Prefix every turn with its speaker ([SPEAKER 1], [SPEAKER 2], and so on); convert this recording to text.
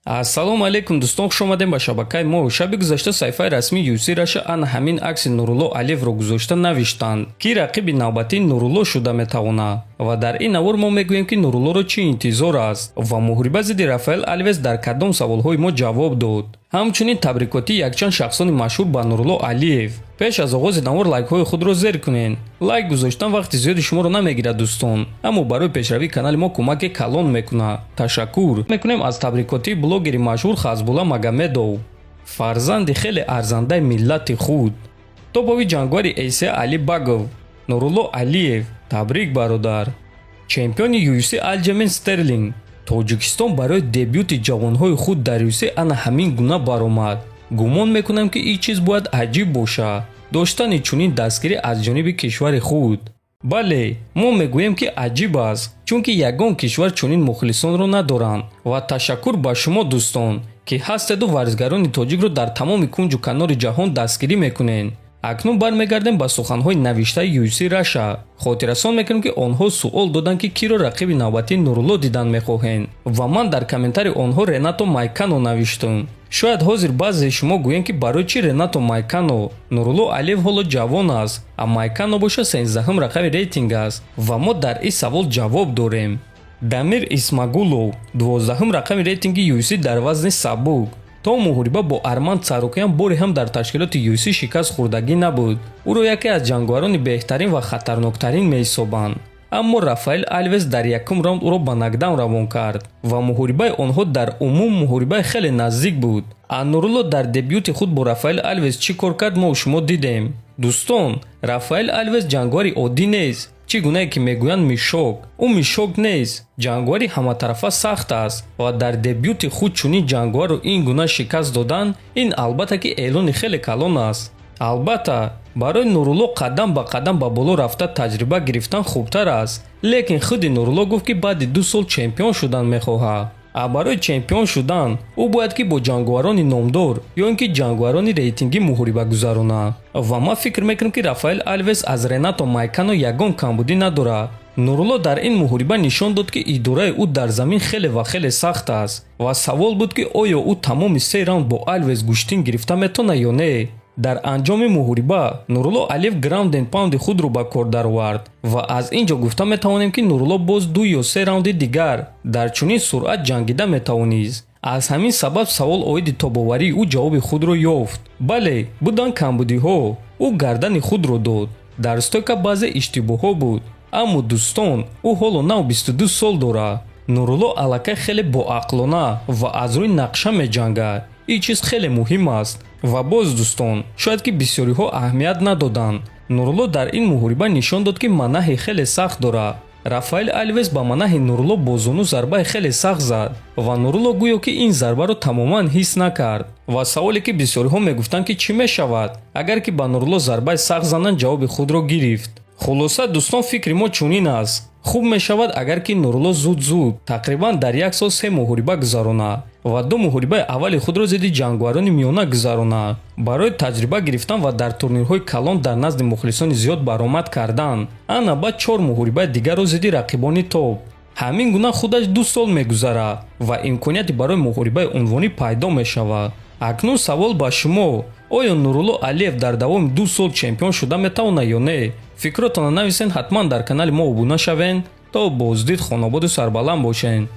[SPEAKER 1] Ассалому алайкум, дӯстон, хуш омадем ба шабакаи мо. Шаби гузашта саҳифаи расмии UFC Раша ана ҳамин акси Нурулло Алиевро гузошта навиштанд, ки рақиби навбатии Нурулло шуда метавонад. Ва дар ин навор мо мегӯем, ки Нуруллоро чӣ интизор аст ва муҳориба зидди Рафаэл Алвес дар кадом саволҳои мо ҷавоб дод. Ҳамчунин табрикотии якчанд шахсони машҳур ба Нурулло Алиев. Пеш аз оғози навор лайкҳои худро зер кунед. Лайк гузоштан вақти зиёди шуморо намегирад, дӯстон, аммо барои пешравии канали мо кӯмаки калон мекунад. Ташаккур мекунем аз табрикотии блогери машҳур Хасбулла Магомедов, фарзанди хеле арзандаи миллати худ, топови ҷангвари ACA Али Багов. Нурулло Алиев, табрик, бародар. Чемпиони UFC Алҷамен Стерлинг: Тоҷикистон барои дебюти ҷавонҳои худ дар UFC ана ҳамин гуна баромад. Гумон мекунам, ки ин чиз бояд аҷиб бошад, доштани чунин дастгирӣ аз ҷониби кишвари худ. Бале, мо мегӯем, ки аҷиб аст, чунки ягон кишвар чунин мухлисонро надоранд. Ва ташаккур ба шумо, дӯстон, ки ҳастеду варзигарони тоҷикро дар тамоми кунҷу канори ҷаҳон дастгирӣ мекунед. Акнун бармегардем ба суханҳои навиштаи UFC Раша. Хотиррасон мекунем, ки онҳо суол доданд, ки киро рақиби навбатии Нурулло дидан мехоҳед, ва ман дар комментарии онҳо Ренато Майкано навиштам. Шояд ҳозир баъзеи шумо гӯянд, ки барои чӣ Ренато Майкано? Нурулло Алиев ҳоло ҷавон аст, а Майкано боша 13-ҳум рақами рейтинг аст. Ва мо дар ин савол ҷавоб дорем. Дамир Исмагулов, 12-ҳум рақами рейтинги UFC дар вазни сабук, то муҳориба бо Арман Царукян боре ҳам дар ташкилоти UFC шикаст хӯрдагӣ набуд. Ӯро яке аз ҷанговарони беҳтарин ва хатарноктарин меҳисобанд, аммо Рафаэл Алвес дар якум раунд ӯро ба нокдаун равон кард ва муҳорибаи онҳо дар умум муҳорибаи хеле наздик буд. А Нурулло дар дебюти худ бо Рафаэл Алвес чӣ кор кард, мо шумо дидем. Дӯстон, Рафаэл Алвес ҷанговари оддӣ нест. Чӣ гунае ки мегӯянд, мешок, ӯ мешок нест, ҷанговари ҳаматарафа сахт аст ва дар дебюти худ чунин ҷанговарро ин гуна шикаст додан, ин албатта ки эълони хеле калон аст. Албатта, барои Нурулло қадам ба қадам ба боло рафта таҷриба гирифтан хубтар аст, лекин худи Нурулло гуфт, ки баъди 2 сол чемпион шудан мехоҳад. А барои чемпион шудан ӯ бояд ки бо ҷанговарони номдор ё ин ки ҷанговарони рейтингӣ муҳориба гузаронад. Ва ман фикр мекунам, ки Рафаэл Алвес аз Ренато Майкано ягон камбудӣ надорад. Нурулло дар ин муҳориба нишон дод, ки идораи ӯ дар замин хеле ва хеле сахт аст. Ва савол буд, ки оё ӯ тамоми се раунд бо Алвес гӯштин гирифта метавонад ё не. Дар анҷоми муҳориба Нурулло Алиев ground and pound и худро ба кор даровард ва аз ин ҷо гуфта метавонем, ки Нурулло боз ду ё се раунди дигар дар чунин суръат ҷангида метавонист. Аз ҳамин сабаб савол оиди тобоварии ӯ ҷавоби худро ёфт. Бале, буданд камбудиҳо, ӯ гардани худро дод, дар стойка баъзе иштибоҳҳо буд, аммо, дӯстон, ӯ ҳоло нав 22 сол дорад. Нурулло аллакай хеле боақлона ва аз рӯи нақша меҷангад. Ин чиз хеле муҳим аст. Ва боз, дӯстон, шояд ки бисёриҳо аҳамият надоданд, Нурулло дар ин муҳориба нишон дод, ки манаҳи хеле сахт дорад. Рафаэл Алвес ба манаҳи Нурулло бо зону зарбаи хеле сахт зад ва Нурулло гӯё ки ин зарбаро тамоман ҳис накард. Ва саволе, ки бисёриҳо мегуфтанд, ки чӣ мешавад, агар ки ба Нурулло зарбаи сахт зананд, ҷавоби худро гирифт. Хулоса, дӯстон, фикри мо чунин аст: хуб мешавад, агар ки Нурулло зуд зуд, тақрибан дар як сол се муҳориба гузаронад ва ду муҳорибаи аввали худро зидди ҷанговарони миёна гузаронад барои таҷриба гирифтан ва дар турнирҳои калон дар назди мухлисони зиёд баромад кардан. Ана баъд чор муҳорибаи дигарро зидди рақибони топ. Ҳамин гуна худаш 2 сол мегузарад ва имконияте барои муҳорибаи унвонӣ пайдо мешавад. Акнун савол ба шумо: оё Нурулло Алиев дар давоми 2 сол чемпион шуда метавонад ё не? Фикротонро нависен, ҳатман дар канали мо обуна шавен. То боздид, хонободу сарбаланд бошен.